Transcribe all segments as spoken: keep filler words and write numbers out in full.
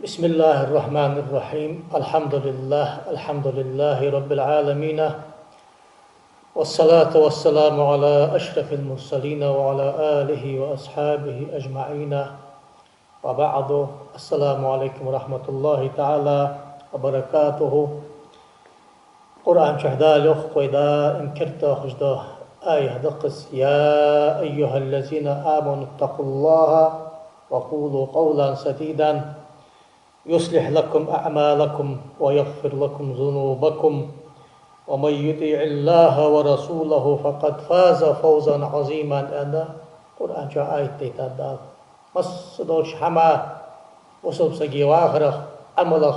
بسم الله الرحمن الرحيم. الحمد لله، الحمد لله رب العالمين. والصلاة والسلام على أشرف المرسلين وعلى آله وأصحابه أجمعين. وبعد. السلام عليكم ورحمة الله تعالى وبركاته. Къуръан чу Дала йоах, вай даим керттера хьадоагӀаш дола аят да-кх из: يا أيها الذين آمنوا اتقوا الله وقولوا قولا سديدا يصلح لكم أعمالكم ويغفر لكم ذنوبكم ومن يطع الله ورسوله فقد فاز فوزا عظيما, аьнна, Къуръан чу аят дайтад Дала. Масса долча хӀамах, бусалба сага вахарах, Ӏамалах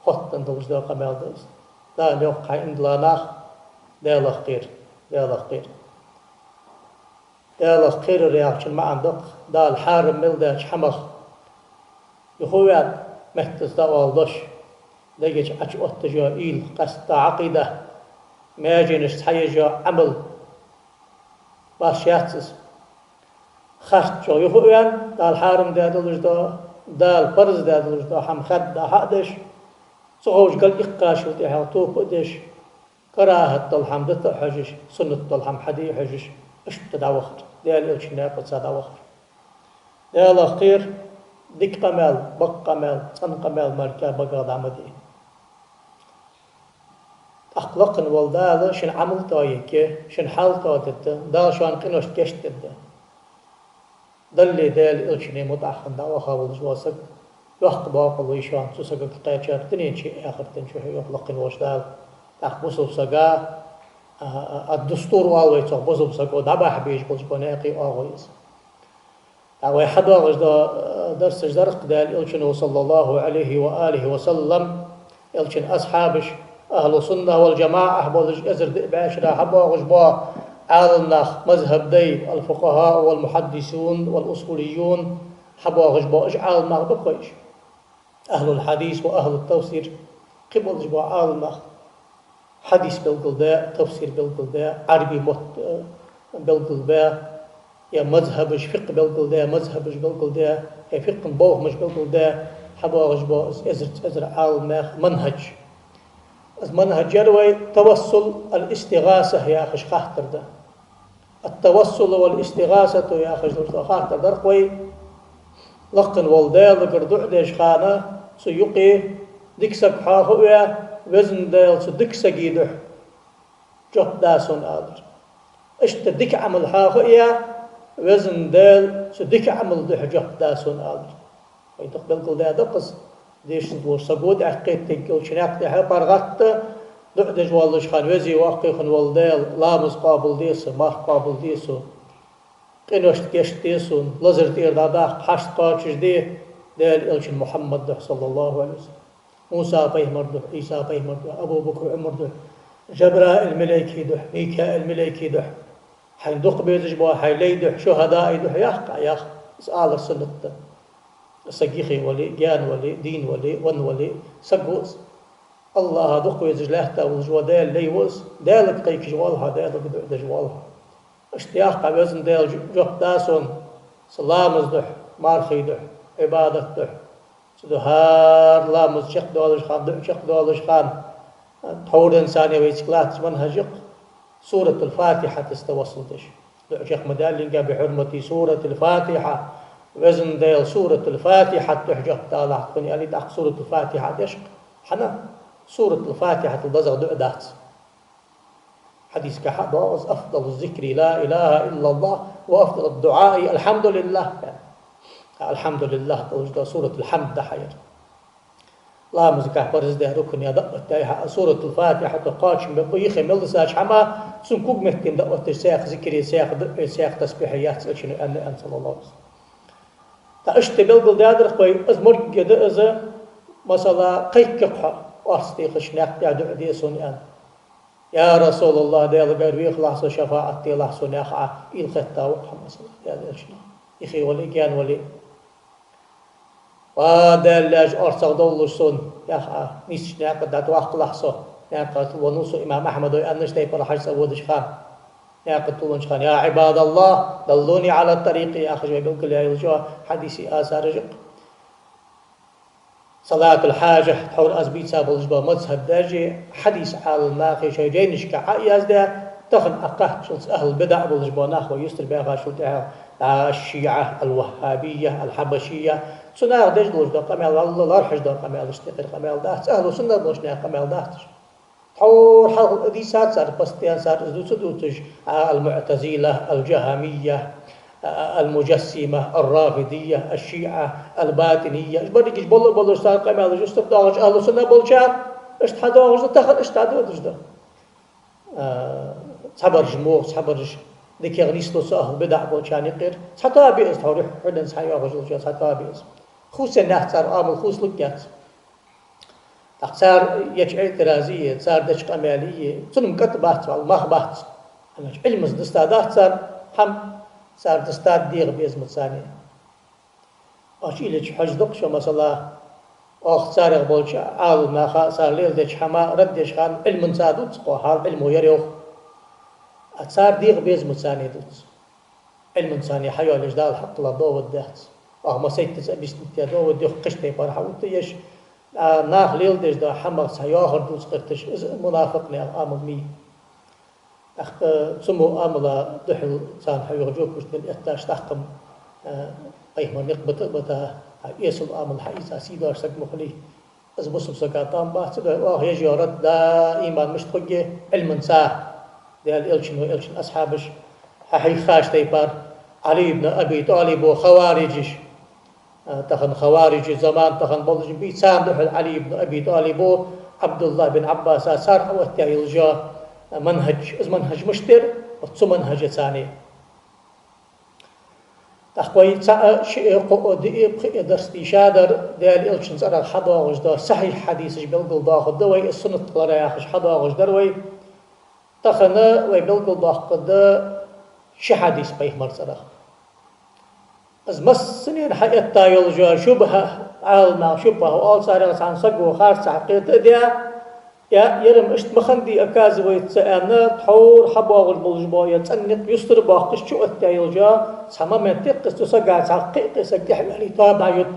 хоттаденна долаш дола къамаьл да из. Дала йоах: хӀай, иман дилла нах, Далах кхера, Далах кхера. Далах кхерар яхачун маӀан да-кх Дала хьарам мел даьча хӀамах юха а ваьнна, меттаца дӀаоалаш, дега чу Ӏочуотташ йола уйла, къаьстта Ӏакъида, маьженашца хьаеш йола Ӏамал башха яц из. Харцо юха а ваьнна, Дала хьарам даь долаш дола, Дала парз даь долаш дола хӀама хадда хьа а деш, цу ховш гал иккхачул тӀехьагӀа тоба а деш, карахӀат дола хӀама дита а хьожаш, суннат дола хӀама хьаде а хьожаш, иштта дӀавахар, Даьла Элчан наькъаца дӀавахар. Далах кхера, дика къамаьл, бакъ къамаьл, цӀена къамаьл мара багах дӀа ма де. ТӀаккха лакхе вола Дала шун Ӏамал тоаергья, шун хьал тоадергда, Дала шоана къиношта гешт дергда. Даллеи Даьла Элчанеи мутӀахьа хинна дӀаваха волаш вола саг, йоккха бокъал ба шоана цу сагага кхаьчар дунен чуи ахартен чуи, йоах лакхе волча Дала. ТӀаккха бусалба сага, а, а, а, дустур оал вай цох, бусалба саго дӀабахьа безаш болча наькъий оагӀув я из. ТӀаккха вай хьадоагӀаш дола, а, дарсаш дар-кх Даьла Элчано, صلى الله عليه وآله وسلم, Элчан асхьабаш, ахӀлу сунна вал джамаӀа болаш, эзар диъ бӀаь шера хьабоагӀаш бола Ӏаламнах, мазхӀаб дай, الفقهاء والمحدثون والأصوليون, хьабоагӀаш бола уж Ӏаламнах ба-кх уж. أهل الحديث وأهل التفسير, кхы болаш бола Ӏаламнах, хьадис белгалдаь, тафсир белгалдаь, Ӏарбий мотт, э, белгалдаь, е мазхӀабаш, фикъхӀ белгалдаь, мазхӀабаш белгалдаь, е фикъхӀа бохамаш белгалдаь, хьабоагӀаш бола из эзарца эзар Ӏаламнаьха манхӀаж. Из манхӀаж яр вай тавассул, ал-истигӀаса яхаш хаттар да. Ат-тавассул вал-истигӀасату яхаш долаш дола хаттар дар-кх вай, лакхе волча Даьлагара дуӀа деча хана, цу юкъе дика саг хьоахаве, Везан Даьла, цу дика сага духьа жоп да сона, алар. Иштта дика Ӏамал хьоахае, Везан Даьла, цу дика Ӏамала духьа жоп да сона, алар. Вай дукха белгалдаь да-кх из, дешаш волча саго, тӀаккха кхетадергйолча наькъа тӀа паргӀата, дуӀа деш воаллача хана: Веза-Воккха хинна вола Даьла, ламаз къоабалде са, марха къоабалде са, къиношта гешт де сона, лазар тӀера дӀадаккха, хьашт кхоачашде Даьла Элчан Мухьаммада духьа, صلى الله عليه وسلم. Муса пайхамара духьа, Ӏийса пайхамара духьа, Абу Бакр, Ӏумара духьа, Жабраил малайка духьа, Микаил малайка духьа, хьайна дукха безаш бола хьай лай духьа, шухӀадаий духьа, яхха, яхха. Из алар суннат да. Саг йихе вале а, гаьна вале а, дийна вале а, венна вале а, саг ва из. АллахӀа дукха везаш лаьтта волаш вола Даьла лай ва из. Даьлага кхайкаш воалл хьо, Даьлага дуӀа деш воалл хьо. Иштта яхха: Везан Даьла, жоп да сона са ламаза духьа, мархий духьа, Ӏибадата духьа. Цудухьа хӀара ламаз чакхдоалаш хана, дуӀа чакхдоалаш хана, тхьовра денз санна вайцига латташ манхӀаж я-кх Суратул-Фатихьатаца тавассул деш. ДуӀа чакх ма даьллинге: بحرمة سورة الفاتحة, Везан Даьла, Суратул-Фатихьата духьа жоп далахь тхона, аьле, тӀаккха Суратул-Фатихьа деш-кх. ХӀана? Суратул-Фатихьатал дезагӀа дуӀа дац. Хьадисагахьа доагӀа из: أفضل الذكر لا إله إلا الله وأفضل الدعاء الحمد لله. الحمد لله долаш дола Суратул-Хьамд да хьа ер. Ламазагахьа парз даь рукнех дӀаоттаяь хьа Суратул-Фатихьа, тӀаккха кхоачам беш ба, йихе мел дисача хӀамах, цун когаметта дӀаотташ цхьаккха зикари, цхьаккха дуӀаи, цхьаккха тасбихьи яц, Элчано аьнна, аьнна, صلى الله عليه وسلم. ТӀаккха иштта белгалдаьдар-кх вай, из моргге да из, масала, кхайкар-кх хьо, орц дехаш, наькъа тӀа дуӀа де сона, аьнна. Я РасулаллахӀ, Даьлагара вехалахь со, шафаӀат делахь сона, яхаш Ӏа уйла хетта ва-кх хьо, масала, Даьла Элчанах. Йихе вале а, гаьна вале а. Ва Даьла лаьш, орцагӀдовлалаш сона, яхаш Ӏа, нийсача наькъа дӀатохкалахь со, наькъа тӀа тилвеннав со, имам Ахьмада аьннача тайпара хьажцӀа водача хана, наькъа тӀа тилвеннача хана: يا عباد الله دلوني على الطريق, яхаш вай белгалъяь йолча хьадисий асараш я-кх. Салатул-хьажа, тхьовра аз бийца болаш бола мазхӀаб даже, хьадиса Ӏаламнаха шоай жайнашка Ӏояздаь, тахан Ӏокхаччалца ахӀлу бидаӀ болаш бола нах вай юстара баьхачул тӀехьагӀа, а, шиӀа, ал-ваххабия, ал-хьабашия, цу наха деш долаш дола къамаьл, валла, лоархӀаш дола къамаьлаш, тӀехьара къамаьл дац, ахӀлу сунна болча наьха къамаьл дац. Тхьовра хьалха дийцад цар, постоянно цар из дувца дувцаш, а, ал-муӀтазила, ал-жахӀамия, а, ал-мужассима, ар-рафидия, аш-шиӀа, ал-батӀиния. Уж берригаш болаш болаш цар къамаьлаш юстара доагӀаш, ахӀлу сунна болчар, иштта хьадоагӀаш да, тахан иштта дӀадодаш да. А, цхьабараш мух, цхьабараш дикагӀа нийслу цу ахӀлу бидаӀ болчарна юкъера. Цхьа тоаба я из, тхьовра хьуьнан цхьа йоагӀаш йолча цхьа тоаба я из. Хувцаеннаяц цар оамал, хувцалургьяц. ТӀаккха цар еча иӀтиразе, цар деча къамаьле, цунна-м кӀатӀ бац, валла, мах бац. ХӀана аьлча Ӏилманца дустадац цар хӀама, цар дустар дегӀа беза ма ца ни. Оаш уйла йича хьожаргда-кх шо, масала, оаха царех болча Ӏаламнаха, цар леладеча хӀаман рад деш хана, Ӏилманца дувц-кх, хьал Ӏилмо яр йоах. А цар дегӀа беза ма ца ни дувц. Ӏилманца хьайоалаеш Дала хьакхалла довод дац. Оаха массайтта объяснить даь довод йоах, кхыча тайпара хьаоттаеш, а, наха леладеш дола хӀамах цхьа йоахар дувца гӀерташ, из мунафикъ наьха оамал ма йий. ТӀаккха цу мо оамала духьал царна хьайоагӀа жопаш дала этташ тӀаккха-м, а, пайхамара никъ бита а бита, а, эсала оамал хьаийца сийдоаккхаш саг ма хулий. Из бусалба сага тӀом бац, цудухьа оаха еш йола рад даим мишта хургья, Ӏилманца. Даьла Элчано, Элчан асхьабаша хьахьийхача тайпара, Ӏали ибн Аби ТӀалибо, хаварижаш, а, тахан хаварижий заман тахан болаш бий, царна духьал Ӏали ибн Аби ТӀалибо, Ӏабдуллахь бин Ӏаббаса, цар хьаоттаяь йолаш йола манхӀаж, из манхӀаж мишта яр, вот цу манхӀажа царна я. ТӀаккха вай цаӀ а, шиъ а, кхоъ а, диъ а, пхиъ а дарс дийшадар Даьла Элчан цӀерагӀа хьадоагӀаш дола сахьихь хьадисаш белгалдоахаргда вай, из суннат лара яхаш хьадоагӀаш дар вай. Тахан вай белгалдоаккхаргда ши хьадис пайхамара цӀерагӀа. Из массанена хьаэтта йолаш йола шубхӀа, Ӏаламнаха шубхӀа оал царех, цхьан саго харцахьа кхета а даь, я, ер-м иштта ма хиннадий, оказывается, аьнна, тхьовра хьабоагӀаш болаш бола ер цӀена никъ юстара боаккхаш чуоттаяь йолаш йола цхьа момент я-кх из, цу сага цхьа кхы а кхы саг тӀехьаваьле тоаба дӀайода.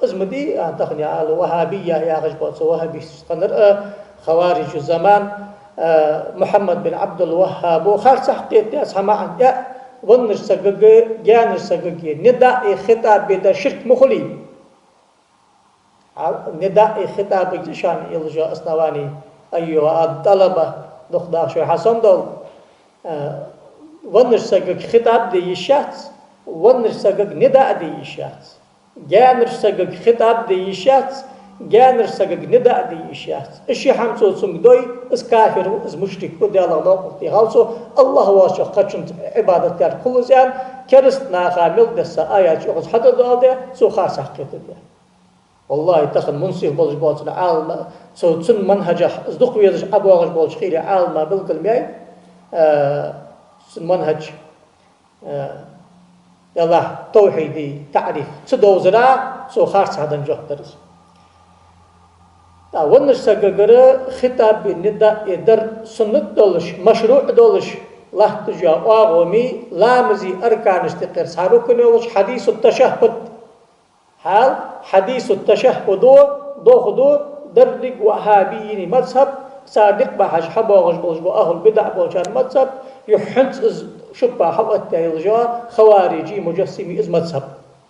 Из ма дий, а, тахан я ала ваххабия яхаш бола цу ваххабисташта хиннар а, хаварижу заман, а, Мухьаммад бин Ӏабдул-ВаххӀабо харцахьа кхетадаь цхьа маӀан, я, веннача сагага, гаьнарча сагага нидаъ е хитӀаб бе дар ширк ма хулий. Хьал, нидаъ е хитӀаб бе шоана йолаш йола основани, айюха ат-тӀалаба, дукха даха шоай хьасомадолла. А, веннача сагага хитӀаб де йиш яц, веннача сагага нидаъ де йиш яц. Гаьнарча сагага хитӀаб де йиш яц, гаьнарча сагага нидаъ де йиш яц. Из ши хӀама цо цунга дой, из кафир ва, из мушрик ва, Даьлах новкъа тӀехьа хилва цо, АллахӀ воацача кхычунна Ӏибадат даьр хулаш, аьнна, кераста наха мел десса аяташ укхаза хьадоаладаь, цо харцахьа кхетадаь. ВаллахӀи, тахан мунсиф болаш бола цун Ӏалама, цу, цун манхӀажах из дукха везаш ӀобоагӀаш болча хийла Ӏалама белгалъяьй, а, цун манхӀаж, а, Даллахь, тавхьида таӀриф ца довзара, цо харцахьа денна жоп дар из. ТӀаккха веннача сагагара хитӀаб е нидаъ е дар суннат долаш, машруӀ долаш латташ йола оагӀув ма йий, ламаза арканашта юкъера цхьа рукн йолаш хьадису ташаххӀуд. Хьал, хьадису ташаххӀудо дохаду деррига ваххабийний мазхӀаб, цар никъ бахьаш хьабоагӀаш болаш бола ахӀлу бидаӀ болчар мазхӀаб, юххьанца из шубхӀа хьаоттаяь йолаш йола хаварижий, мужассимий из мазхӀаб.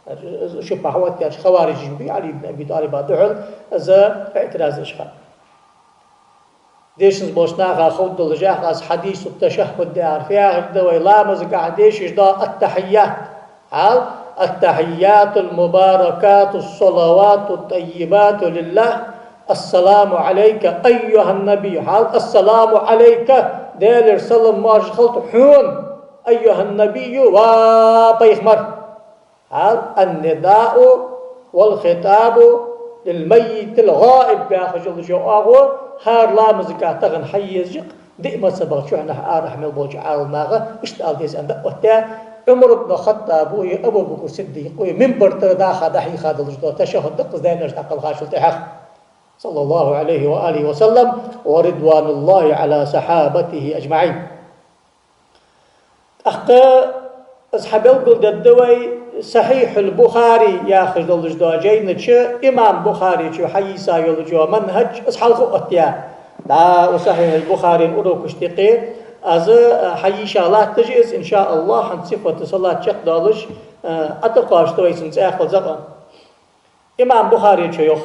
Из шубхӀа хьаоттаяьча хаварижаш бий Ӏали ибн Аби ТӀалиба духьал из иӀтираз еш хиннад. Дешанза болча наха ховргдолаш я-кх аз хьадису ташаххӀуд яхар. Фу яхилга да вай ламазагахьа дешаш дола аттахьият. Хьал, التحيات المباركات الصلوات الطيبات لله، السلام عليك أيها النبي. Хьал, السلام عليك, Даьлера салам-моаршал хилда хьона, أيها النبي, ва пайхамар. Хьал, النداء والخطاب للميت الغائب яхаш йолаш йола оагӀув, хӀара ламазагахьа тахан хьаеш я-кх, диъ мазхӀабах чухьнахьа арахьа мел болча Ӏаламнаха иштта ала деза аьнна дӀаоттаяь, Ӏумар ибн ХаттӀаба е Абу Бакр Сиддикъа е минбар тӀара даха дӀахьийха долаш дола ташаххӀуд да-кх из, даьннараш дӀакхелхачул тӀехьагӀа. صلى الله عليه وآله وسلم، ورضوان الله على صحابته أجمعين. ТӀаккха Аз хьабелгалдергда вай Сахьихьул Бухари яхаш долаш дола жайна чу имам Бухаречо хьайийца йолаш йола манхӀаж, аз хьалха оттаяь. ДӀа укх Сахьихьул Бухарен урокашта юкъе аз хьайийца латташ я из, иншааллахӀ, хӀанз сифату салат чакхдоалаш, а, ӀотӀакхоачаргда вай цун цӀаькхал закъа. Имам Бухаречо йоах,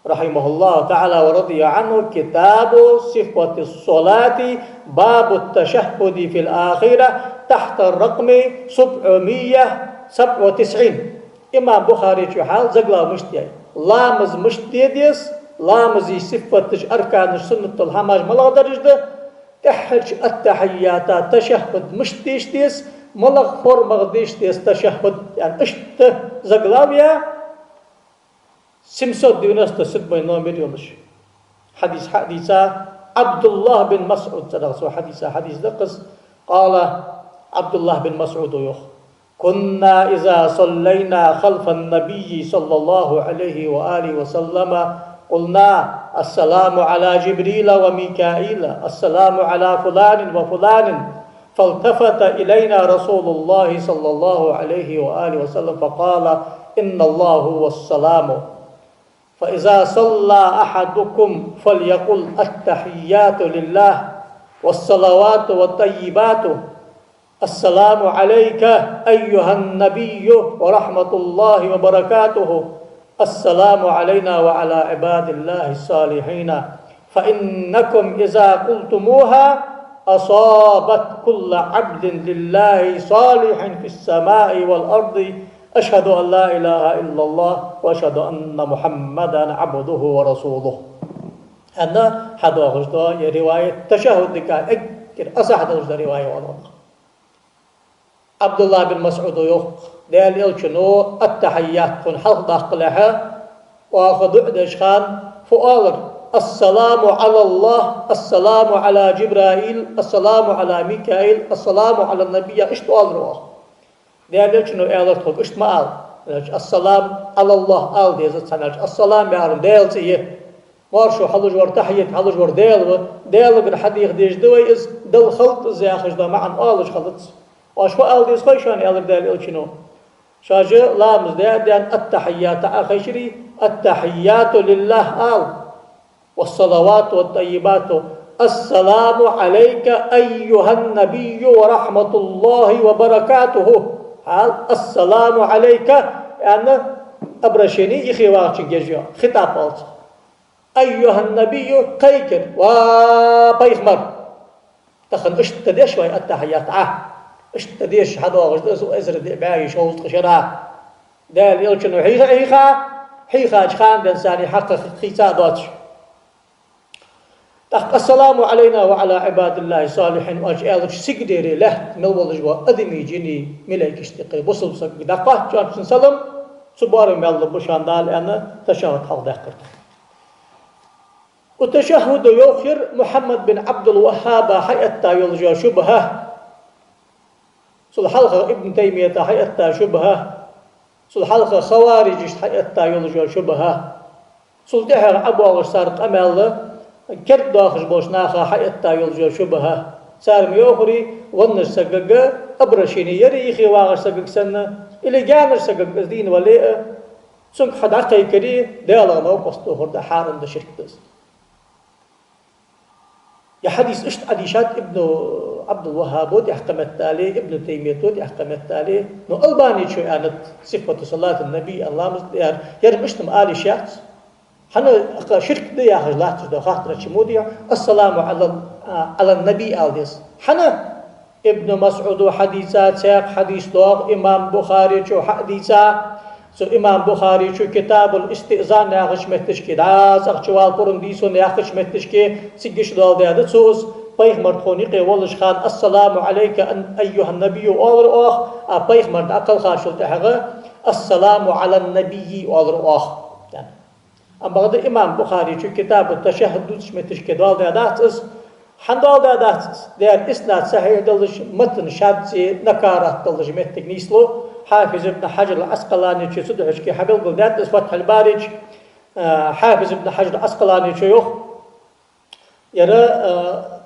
رحمه الله تعالى ورضي عنه, كتاب صفة الصلاة، باب التشهد في الآخرة، تحت الرقم سبعمية سبعة وتسعين. Имам Бухаречо хьал заглав мишта я: ламаз мишта де деза, ламаза сифаташ, арканаш, суннатал хӀамаш малагӀа дараш да, тӀеххьарча аттахьийята ташаххӀуд мишта деш деза, малагӀа формах деш деза ташаххӀуд, яӀни иштта заглав я. Семьсот девяносто седьмой номер йолаш хьадис хьадийца, ӀабдуллахӀ бин МасӀуд цӀерагӀа цо хьадийца хьадис да-кх из. قال, ӀабдуллахӀ бин МасӀуда йоах: كنا إذا صلينا خلف النبي صلى الله عليه وآله وسلم قلنا: السلام على جبريل وميكائيل، السلام على فلان وفلان، فالتفت إلينا رسول الله صلى الله عليه وآله وسلم فقال: إن الله هو السلام، فإذا صلى أحدكم فليقل: التحيات لله والصلوات والطيبات، السلام عليك أيها النبي ورحمة الله وبركاته، السلام علينا وعلى عباد الله الصالحين، فإنكم إذا قلتموها أصابت كل عبد لله صالح في السماء والأرض، أشهد أن لا إله إلا الله وأشهد أن محمدا عبده ورسوله. Хьанна хьадоагӀаш да ер риваят, ташаххӀудага эггара асахь долаш да риваят валлахӀ. ӀабдуллахӀ бин МасӀуда йоах, Даьла Элчано аттахьийят тхона хьалха даккхалехьа, оаха дуӀа деш хана фу оалар: السلام على الله، السلام على جبرائيل، السلام على ميكائيل، السلام على النبي, иштта оалар оаха. Даьла Элчано аьлар тхога: иштта ма ала. Аьлча, السلام على الله ала деза цхьанне. Аьлча, السلام яхар Даьла цӀи я. Маршо хьалуш вар, тахьийят хьалуш вар Даьла ва. Даьлагара хьадеха дезаш да вай из, Далла хилда из яхаш дола маӀан оалаш хилац. Оаш фу ала деза хой шоана, аьлар Даьла Элчано. Шоаш ламаз даь а даьнна, аттахьийята Ӏохайшаре, التحيات لله ала. والصلوات والطيبات. السلام عليك أيها النبي ورحمة الله وبركاته. Хьал, السلام عليك, аьнна, обращени ихе вагӀачунга еш я, хитӀаб оал цох. أيها النبي, кхайкар, ва пайхамар. Тахан иштта деш вай аттахьийят Ӏа. Иштта деш хьадоагӀаш да из эзар диъ бӀаь шовзткъа шера. Даьла Элчано хьийха а хьийха, хьийхача хана денз царна хьакха хийца а доацаш. ТӀаккха: السلام علينا وعلى عباد الله الصالحين, оаш аьлча, сигалара лаьтта мел волаш вола адамий, жиний, малейкашта юкъе бусалба сагага дӀакхоач цун салам, цу боарам мел лургба шоана Дала, аьнна, ташаххӀуд хьалхадаьккхар тхо. Укх ташаххӀуда йоах ер Мухьаммад бин Ӏабдул-ВаххӀаба хьаэтта йолаш йола шубхӀа. Цул хьалха Ибн Таймията хьаэтта шубхӀа. Цул хьалха хаварижашта хьаэтта йолаш йола шубхӀа. Цул тӀехьагӀа ӀобоагӀаш цар къамаьл керда доахаш болча наха хьаэтта йолаш йола шубхӀа. Цар ма йоахарий, веннача сагага обращени яр ихе вагӀача сагага санна, или гаьнарча сагага из дийна вале а, цунга хьо дӀакхайкаре, Даьлах новкъост тохар да, хьарам да, ширк да из. Ер хьадис иштта хьадийшад Ибн Ӏабдул-ВаххӀабо тӀехьа кхаметтале, Ибн Таймията тӀехьа кхаметтале, но Албанечо аьннад, сифату салатин Наби аьнна ламаз дар, ер-м иштта-м ала йиш яц. ХӀана, акха, ширк да яхаш латташ да хаттараш, чу мо дий, السلام على, а, على النبي ала деза. ХӀана? Ибн МасӀуда хьадийца цхьаькха хьадис доагӀа имам Бухаречо хьадийца. Цу имам Бухаречо Китабул-Истиъзан яхача метташка, дӀа цӀагӀа чувала пурам дийсун яхача метташка, цига иштта доаладаьд цо из: пайхамар тхона юкъе волаш хана: السلام عليك أيها النبي оалар оаха, а пайхамар дӀакхалхачул тӀехьагӀа: السلام على النبي оалар оаха. Амма бакъда имам Бухаречо Китабу ташаххӀуд дувцача метташка доаладаь дац из. ХӀана доаладаь дац из? Дера иснад сахьихь долаш, матн шаззи, накарат долаш моттиг нийслу. Хьафиз ибн Хьаджар ал-Ӏаскъаланечо цу духьашка хьабелгалдаьд из Фатхьул Баре чу. А, Хьафиз ибн Хьаджар Ӏаскъаланечо йоах: ер, а,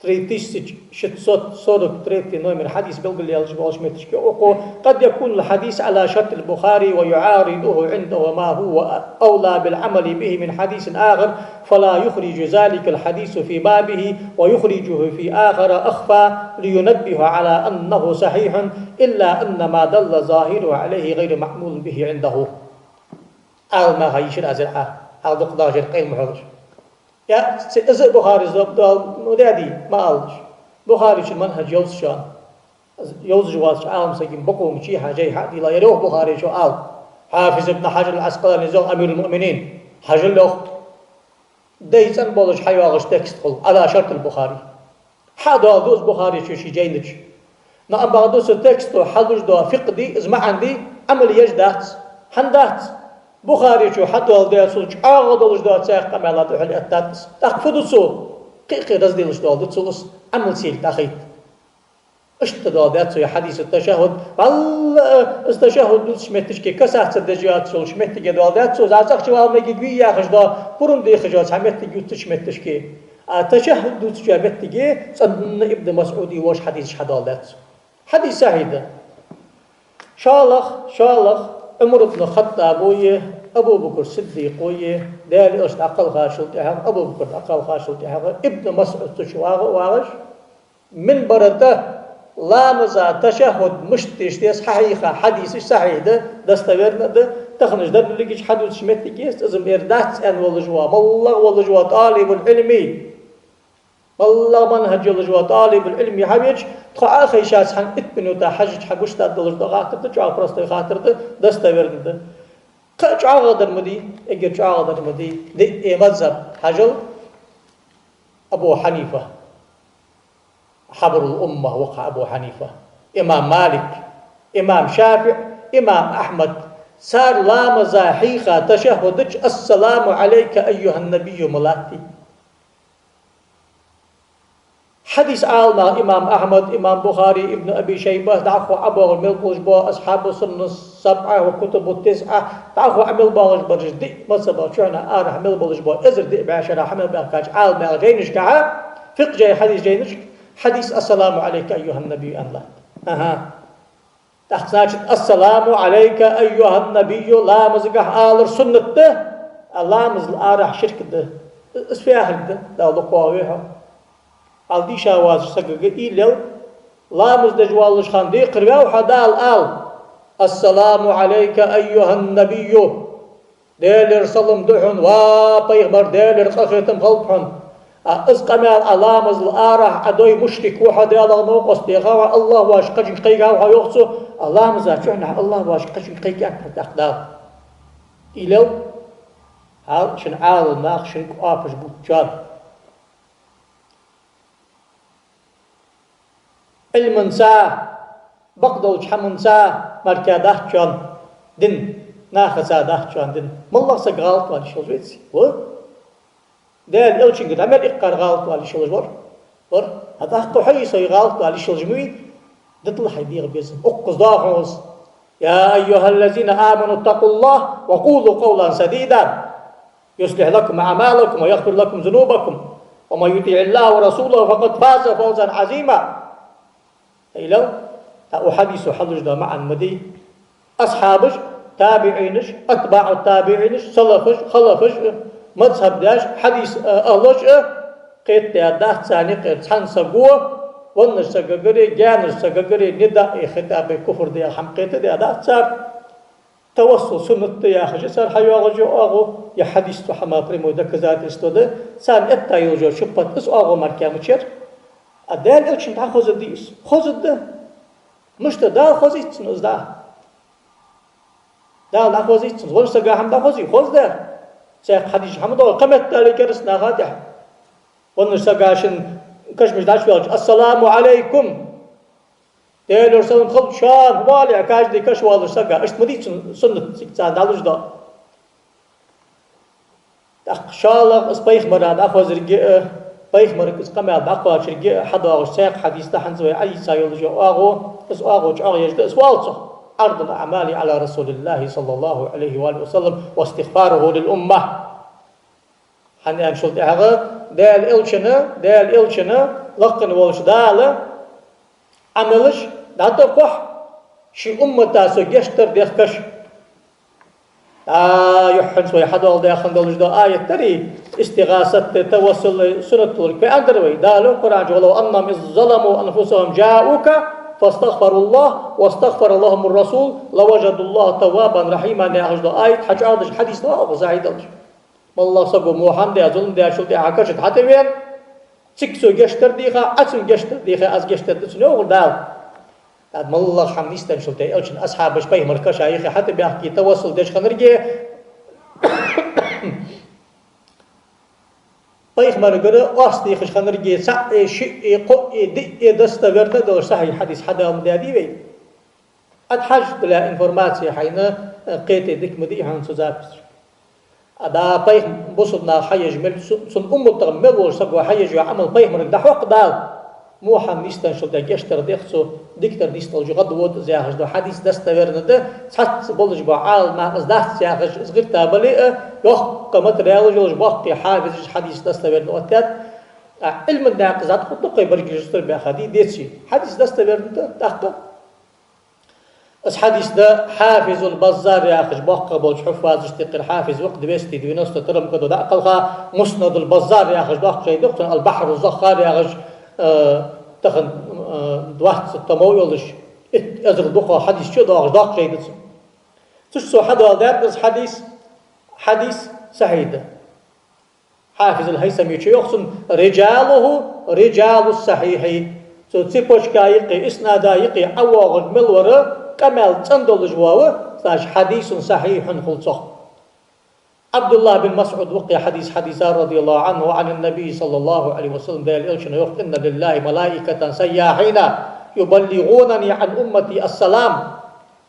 три тысячи шестьсот сорок третий номер хьадис белгалъяьлча болча метташка укхо: قد يكون الحديث على شرط البخاري ويعارضه عنده ما هو أولى بالعمل به من حديث آخر، فلا يخرج ذلك الحديث في بابه ويخرجه في آخر أخفى لينبه على أنه صحيح، إلا أن ما دل ظاهره عليه غير معمول به عنده. Ӏаламнаха йийшар аз ер Ӏа, хьалха дукха дагӀаш ер къайла ма хьожалаш. Я, ц-, из а Бухарис доал, доал, ну, даьди, ма алалаш. Бухаречун манхӀаж йовзаш я. Из йовзаш воацача Ӏалам сага бокъонца чу хьа, жай хьа а дилла, ер йоах Бухаречо ала. Хьафиз ибн Хьаджар ал-Ӏаскъаланис йоах, амирул-муъминин, Хьаджар йоах, дай цӀена болаш хьайоагӀаш текст хул, على شرط البخاري. Хьадоаладу из Бухаречо ший жайна чу. Но амма бакъда цу тексто хьалуш дола фикъхӀ дий, из маӀан дий, Ӏамал еш дац. ХӀана дац? Бухаречо хьадоаладаь цул чӀоагӀа долаш дола цхьа къамаьла духьал эттад из. ТӀаккха фу ду цо? Кхы-кхы разделаш доаладу цул из, Ӏамал цийла дӀахайта. Иштта доаладаьд цо ер хьадис, ташаххӀуд. ВаллахӀи, из ташаххӀуд дувцача метташка касаться деш йоацаш йолча меттиге доаладаьд цо, из цӀагӀа чу вала мегаргвий яхаш дола пурам дехаш йола цхьа меттиг ювцача метташка. А ташаххӀуд дувцача меттиге цӀенна Ибн МасӀуда вож хьадисаш хьадоаладаьд цо. Хьадис сахьихь да. ШоллагӀа, шоллагӀа, Ӏумар ибн ХаттӀабо а, Абу Бакр Сиддикъо а, Даьла Элча дӀакхалхачул тӀехьагӀа, Абу Бакр дӀакхалхачул тӀехьагӀа, Ибн МасӀуд цу чу вагӀа а вагӀаш, минбара тӀа ламаза ташаххӀуд мишта деш деза хьахьийха хьадисаш сахьихь да, достоверно да, таханарча деррига хьадувцача меттиге, из ма ер дац аьнна волаш вола, моллагӀа волаш вола тӀалибул-Ӏилми, моллагӀа манхӀаж йолаш вола тӀалибул-Ӏилми хьавеча, тхо Ӏохайшача цхьан итт минута хьажача хьагучадаргдолаш дола хаттар да, чӀоагӀа простой хаттар да, достоверно да. Кхы а чӀоагӀагӀа дар ма дий, эггара чӀоагӀагӀа дар ма дий, диъ мазхӀаб хьажал: Абу Хьанифа, حبر الأمة ва кхы Абу Хьанифа, имам Малик, имам ШафиӀ, имам Ахьмад. Цар ламаза хьийха ташаххӀуда чу السلام عليك أيها النبي ма латтий. Хьадис Ӏаламнаха имам Ахьмад, имам Бухари, Ибн Аби Шайба, дӀахо ӀобоагӀаш мел болаш бола асхьабу сунна сабӀа ва кутубу тисӀа, дӀахо Ӏа мел боагӀаш бараш диъ мазхӀаба чухьнахьа арахьа мел болаш бола эзар диъ бӀаь шера хьа мел баьхкача Ӏаламнаьха жайнашкахьа, фикъхӀ жай, хьадис жайнашка, хьадис السلام عليك أيها النبي аьнна латт. Аха. ТӀаккха, значит, السلام عليك أيها النبي ламазагахьа алар суннат да, а ламазал арахьа ширк да. Из фу яхилга да, Дала кхоаве хьо. Хьал дийша воацача сагага уйла е, ламаз деш воаллаш хана декхарваьв хьо Дала, ала: السلام عليك أيها النبي. Даьлера салам да хьона, ва пайхамар, Даьлера къахетам хилда хьона. А из къамаьл Ӏа ламазал арахьа Ӏа дой, мушрик ва хьо, Даьлах новкъост дехав хьо, АллахӀ воашка кхычунга кхайкав хьо, йоах цо, а ламаза чухьнахьа АллахӀ воашка кхычунга кхайкаб хьо тӀаккха Дала. Уйла е, хьал шун Ӏаламнах шуга оапаш бутт чоа. Ӏилманца, бакъдолча хӀаманца мара дац шоана дин, нахаца дац шоана дин. МоллагӀа саг гӀалат вала йиш йолаш веций? Ва? Даьла Элчанга дӀа мел иккхар гӀалат вала йиш йолаш вар? Вар. ХӀаьта тӀаккха хьо а со гӀалат вала йиш йолаш ма вий? Дитал хьай дегӀа безам. Укхаза доагӀа хьона из: يا أيها الذين آمنوا اتقوا الله وقولوا قولا سديدا يصلح لكم أعمالكم ويغفر لكم ذنوبكم ومن يطع الله ورسوله فقد فاز فوزا عظيما. Хьайла, тӀаккха укх хьадисо хьалуш дола маӀан ма дий. Асхьабаш, табиӀинаш, атбаӀу табиӀинаш, салафаш, халафаш, мазхӀаб деш, хьадис, а, ахӀлаш, а, кхетадаь дац царна юкъера цхьан саго, веннача сагагареи, гаьнарча сагагареи нидаъи, хитӀаби, куфр да яха хӀама кхетадаь дац цар. Тавассул суннат да яхаш а цар хьайоагӀаш йола оагӀув, е хьадис цу хӀаман прямой доказательство да, царна этта йолаш йола шубхӀат из оагӀув мара ма яцар. А Даьла Элчанна дӀахозаргдий из? Хозаргда. Мишта, Дала хозийт цунна из дӀа? Дала дӀахозийт цунна. Веннача сага хӀама дӀахозий? Хоза Дала. Цхьаькха хьадисаш хӀама доагӀа, кхыметтел кераста наха тӀехьа. Веннача сага шун кашамаш дӀачуваьлча: السلام عليكم. Даьлера салам хилда шоана, хӀама ле, каждый каша воаллаш сага. Иштта ма дий цун суннат, цига царна дӀалуш дола. ТӀаккха шоллагӀа из пайхамара дӀахозарга а, пайхамарга из къамаьл дӀакхоачарга а хьадоагӀаш цхьаькха хьадис да хӀанз вай Ӏодийца йолаш йола оагӀув, из оагӀув чӀоагӀъеш да, из валла цох: عرض الأعمال على رسول الله صلى الله عليه وآله وسلم واستغفاره للأمة. ХӀана аьнначул тӀехьагӀа Даьла Элчана, Даьла Элчана Лакхе волча Дала Ӏамалаш дӀатӀакхухь, ший уммата со гешт дар дехкаш. ДӀа юххьанца вай хьадоаладаь хинна долаш дола аят дарий, истигӀасат, тавассул суннат долаш кхы а дар вай. Дала йоах Къуръан чу: «ولو أنهم إذ ظلموا أنفسهم جاءوك فاستغفروا الله واستغفر لهم الرسول لوجدوا الله توابا رحيما», яхаш дола аят хьачӀоагӀдеш хьадис да укхаза хьайдалаш. МоллагӀа саго во хӀама даь, зулам даьчул тӀехьагӀа каша тӀа хьатӀавена, цига цо гешт дар дийха, Ӏа цунна гешт дар дийха, аз гешт дергда цунна, йоах Дала. ТӀаккха моллагӀа хӀама нийсденначул тӀехьагӀа элчан асхьабаш пайхамара каша юхе хьатӀабаьхке, тавассул деш хиннаргья, пайхамарагара оаста дехаш хиннаргья, цаӀ а, шиъ а, кхоъ а, диъ а достоверно долаш сахьихь хьадис хьадоаладаьдий вай. Ӏа тӀахьажа, дала информаци хьайна, э, кхетий дика ма дий хьона цу записа чу. А да пайхам-, бусалба наха хьаеш мел, цу-, цун умматах мел волча саго хьаеш йола Ӏамал пайхамарга дӀахьокх Дала. Во хӀама нийсденначул тӀехьагӀа гешт дар дех цо, дикадар нийсденнача гӀадвода из яхаш дола хьадис достоверно да, цхьацца болаш бола Ӏаламнах из дац яхаш, из гӀерта бале а, йоккха материалаш йолаш боккхий хьафизаш хьадис достоверно оттадаьд. А Ӏилман наькъа зӀамига хургда-кх вай, баргаш устар баьха дий, деций. Хьадис достоверно да, тӀаккха. Из хьадис да Хьафизул Баззар яхаш боккхагӀа болча хьуффазашта юкъера, хьафиз ва-кх, двести девяносто втором году дӀакхелха, Муснадул Баззар яхаш доккха жай да-кх цун, Аль-Бахьру Заххар яхаш, э, тахан, э, двадцать томов йолаш, итт эзар дукхагӀа хьадис чу доагӀаш доккха жай да цун. Цу чу цо хьадоаладаьд из хьадис, хьадис сахьихь да. Хьафизул Хьайсамичо йоах цунна: «رجاله رجال الصحيح». Цу цепочка юкъе, иснада юкъе ӀовоагӀаш мел вар, къамаьл цӀена долаш вар, значит, حديث صحيح хул цох. ӀабдуллахӀ бин МасӀуд ва-кх ер хьадис хьадийцар, رضي الله عنه، عن النبي صلى الله عليه وسلم, Даьла элчано йоах: «إن لله ملائكة سياحين يبلغونني عن أمتي السلام».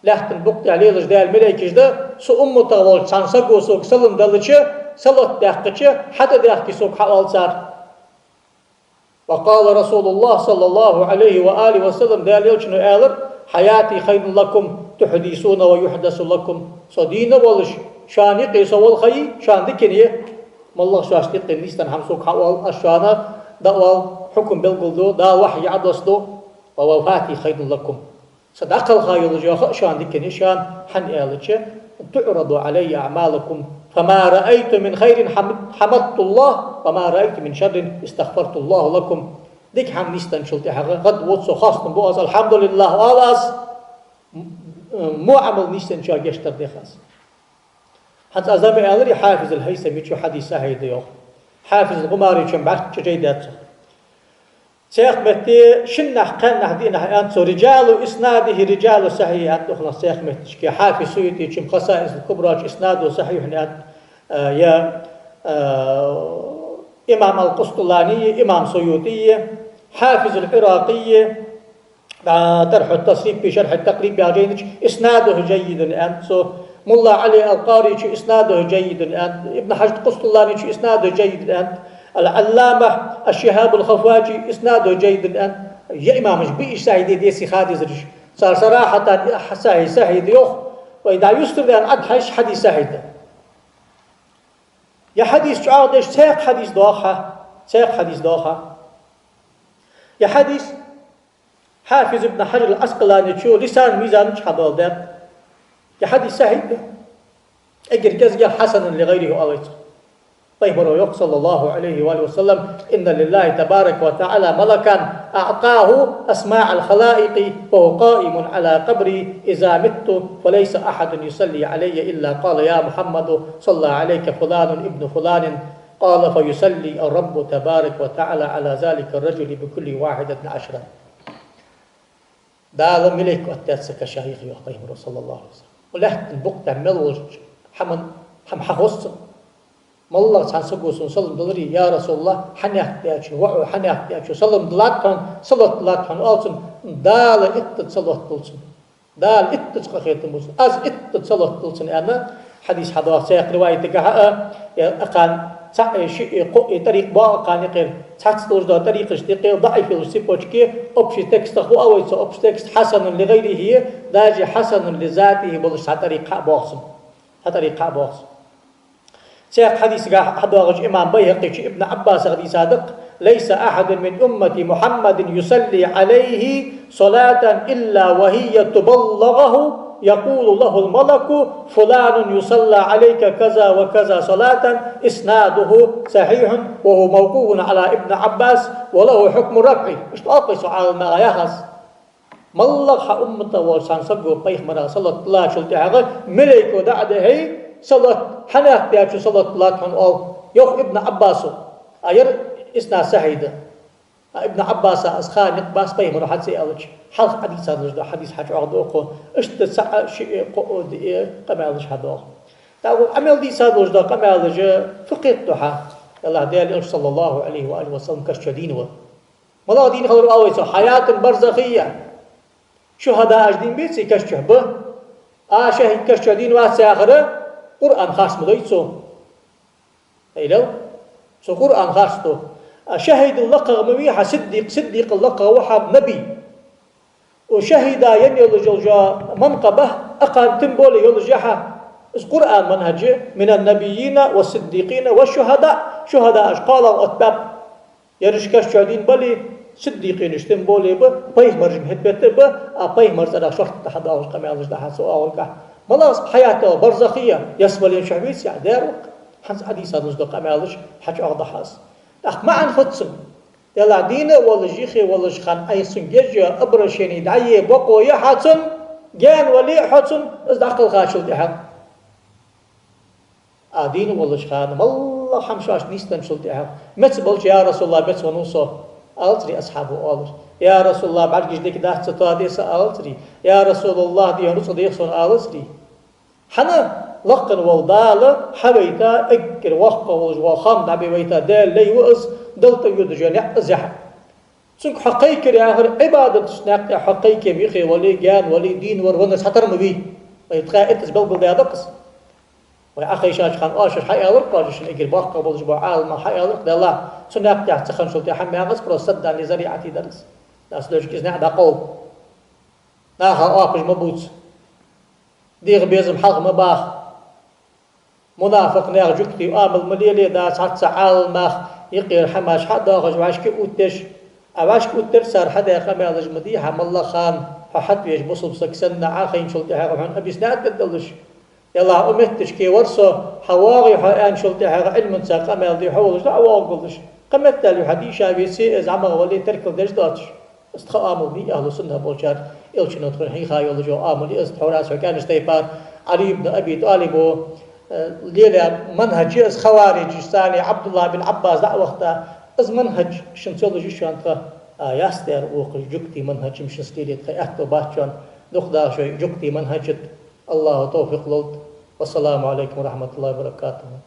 Лаьттан букъ тӀа лелаш Даьла малейкаш да, са умматах волча цхьан саго сога салам далча, салот даьккхача, хьатӀадаьхке сога хьаоал цар. وقال رسول الله صلى الله عليه وآله وسلم, Даьла элчано аьлар: «حياتي خير لكم، تحدثون ويحدث لكم». Со дийна волаш, шоана юкъе со вала ха йий, шоана дикане я. МоллагӀа шоашта юкъе нийсденна хӀама сога хьаоал, аз шоана дӀаоал, хьукам белгалду, Дала вахьи Ӏодоссаду. «ووفاتي خير لكم». Са дӀакхелха йолаш йола ха а шоана дикане я, шоана, хӀана аьлча: «تعرض علي أعمالكم، فما رأيت من خير حمد-، حمدت الله، وما رأيت من شر استغفرت الله لكم». Дика хӀама нийсденначул тӀехьагӀа гӀадвода со, хоастам бу аз, алхьамдулиллахӀ оал аз, м-, м-, во Ӏамал нийсденначоа гешт дар дех аз. ХӀанз аз ма аьларий, Хьафизул Хьайсамичо хьадис сахьихь да йоах. Хьафизул ГӀумаричо бӀарчча жай даьд цох. Цхьан метте шиннахьа, кхаьннахьа, диъннахьа аьннад цо: «رجال إسناده رجال الصحيح», аьннад укханах цхьан метташка. Хьафиз Суютичо Хасаисул Кубра чу: «إسناده صحيح», аьннад, э, я, э, имам Аль-Къустулани, имам Суюти, Хьафизул Ӏиракъи, ТӀархьу ТӀасрифи ШархӀу ТӀакъриб яхача жайна чу: «إسناده جيد», аьннад цо. Мулла Ӏали Аль-Къаричо: «إسناده جيد», аьннад. Ибн Хьажар Къустуланичо: «إسناده جيد», аьннад. Аль-Ӏаллама Аш-Шихьабул Хаффажи: «إسناده جيد», аьннад. Ер имамаш биъ иш сахьихь да деций ха дезараш. Цар сарахьатан сахьихь, сахьихь да йоах. Вай дӀа юстара даьнна Ӏа тӀахьажача, хьадис сахьихь да. Ер хьадис чӀоагӀдеш цхьаькха хьадис доагӀа хьа, цхьаькха хьадис доагӀа хьа. Ер хьадис Хьафиз ибн Хьажар Ӏаскъаланичо Лисан Мизан чу хьадоаладаьд. Ер хьадис сахьихь да. Эггара кӀезигагӀа حسن لغيره оал вай цох. Пайхамаро йоах, صلى الله عليه وآله وسلم: «إن لله تبارك وتعالى ملكا أعطاه أسماع الخلائق، فهو قائم على قبري إذا مت، فليس أحد يصلي علي إلا قال: يا محمد صلى عليك فلان ابن فلان». قال: «فيصلي الرب تبارك وتعالى على ذلك الرجل بكل واحدة عشرا». Дала малейк оттадаьд са каша юхе, йоах Пайхамаро, صلى الله عليه وسلم. Лаьттан букъ тӀа мел волча хӀаман, хӀама хьахоз цунна. МоллагӀа цхьан саго сона салам даларий, я РасулаллахӀ, хьанехк даьчоа, воӀо хьанехк даьчоа салам далад хьона, салот далад хьона, оал цунна, Дала иттаза салот дул цунна. Дала иттаза къахетам бу цунна. Аз иттаза салот дул цунна, аьнна, хьадис хьадоагӀа цхьаькха риваятагахьа а, я акхарна цаӀ а, шиъ а, кхоъ а тӀарикъ боагӀа акхарна юкъера. Цхьацца долаш дола тӀарикъашта юкъе даӀиф йолча цепочке, общий текстах ва а вай цо, общий текст حسن لغيره, даже حسن لذاته болаш цхьа тӀарикъ хьа а боагӀа цунна. Цхьа тӀарикъ хьа а боагӀа цунна. Цхьаькха хьадисагахьа хьадоагӀаш имам БайхӀакъичо Ибн Ӏаббасах дийцад-кх, ليس أحد من أمة محمد يصلي عليه صلاة إلا وهي تبلغه، يقول له الملك: فلان يصلى عليك كذا وكذا صلاة. إسناده صحيح، وهو موقوف على ابن عباس، وله حكم الرفع. Иштта оалаш цу Ӏалимага яхаш. МоллагӀа хьа уммата волча цхьан саго пайхамара салот диллачул тӀехьагӀа малейко дӀа а дихье, салот, хьанах дечо салот диллад хьона, оал, йоах Ибн Ӏаббаса. А ер иснад сахьихь да. А Ибн Ӏаббаса из ха никъ бац пайхамара хьа ца аьлча, хьалха хьадийцад луш да, хьадис хьачӀоагӀдоаккх. Иштта цаӀ, шиъ, кхоъ, диъ къамаьлаш хьадоагӀа. ТӀаккха Ӏамал дийцад луш да къамаьлаш фу кхетаду хьа? Аллахь Даьла Элча, саллаллахӀу Ӏалайхи ва алихи ва саллам, каш чу дийна ва. МоллагӀа дийна хилар оал вай цо: хьаятун барзахийя. Шухьадааш дийна беций каш чу? Ба. А шахӀид каш чу дийна вац яхар, Къуръан харц ма дой цо. Хайлал, цо Къуръан харц ду. А шахӀида лакхагӀа ма вий хьа сиддикъ, сиддикъа лакхагӀа ва хьа наби. Укх шахӀида енна йолаш йола манкъаба, акхарна тем более йолаш я хьа. Из Къуръан манхӀаж я: من النبيين والصديقين والشهداء. Шухьадааш кхоалагӀа оттабаьб. Ераш каш чу дийна бале, сиддикъинаш тем более ба, пайхамараш ма хӀета бетта ба, а пайхамара цӀерах шортта хьадоагӀаш къамаьлаш да хьа цу оагӀорахьа. МоллагӀа хьаят да барзахийя, ялсмален чу веций, дера ва-кх. ХӀанз хьадийцад луш да къамаьлаш хьачӀоагӀдоаккх аз. ТӀаккха маӀан фуд цун? Делахь дийна а волаш, юхе волаш хана Ӏайха цунга еш йола обращени дӀае бокъо я хьа цун, гаьна вале а хьо цунна, из дӀакхелхачул тӀехьагӀа. А дийна волча хана, моллагӀа хӀама шоашта нийсденначул тӀехьагӀа, меца болча: «Я РасулаллахӀ, меца венав со», алацарий асхьабо, оалар. «Я РасулаллахӀ, бӀаргаш дика дац, ца тоаде са», алацарий. «Я РасулаллахӀ, дий хьона, рузкъа деха сона», алацарий. ХӀана? Лакхе вола Дала хьавайта, эггара воккхагӀа волаш вола хоам дӀабе вайта Даьла лай ва из, Далла тӀаюдаш йола ниӀ из я хьа. Цунга хьо кхайкар яхар Ӏибадаташта наькъа тӀа хьо кхайке ма, юхе вале, гаьна вале, дийна вар, веннар цхьатарра ма вий. Вай ткъаь иттаза белгалдаьд-кх из. Вай Ӏохайшача хана оаш хьааьлар-кх, оаш шун эггара боккхагӀа болаш бола Ӏалама хьааьлар-кх, Даллахь, цу наькъа тӀа ца хинначул тӀехьа хьа мегӀаз просто саддан ли зариӀати дар из. Дас дожка из наӀ дӀакъовла. Наха оапаш ма бувца. ДегӀа безам хьалха ма баха. Мунафикъ наьха жугтий оамал ма лелае, да цхьацца Ӏаламнах юкъера хӀамаш хьа а доахаш, вӀашка а оттадеш. А вӀашка оттадер цар хьадаь къамаьлаш ма дий хьа, моллагӀа хана хьо хьатӀавеча бусалба саг санна Ӏохайначул тӀехьагӀа хьона объяснять дергдолаш. Делахь укх метташка вар со, хьавоагӀий хьо аьнначул тӀехьагӀа Ӏилманца къамаьл де хьо волаш дӀа а воагӀаргволаш. Кхы меттел вий хьо дийша веце, из ӀамагӀа вале, теркалдеш доацаш. Из тха оамал ма йий ахӀлу сунна болчар, Элчано тхона хьийха йолаш йола оамал я из, тхьовра аз хьога аьннача тайпара Ӏали ибн Аби ТӀалиба, э, лелаяь манхӀаж я из, хаварижашца цхьана ӀабдуллахӀ бин Ӏаббас дӀа а вахийта, из манхӀаж шоана ца луш я шоана тха, а, яц дера укх жугтий манхӀаж-м шоана лелае тха аьттув бац шоана, дукха даха шоай жугтий манхӀаж тӀа. АллахӀа тавфикъ лолда. Вассаламу Ӏалайкум ва рахьматуллахӀи ва баракатухӀ.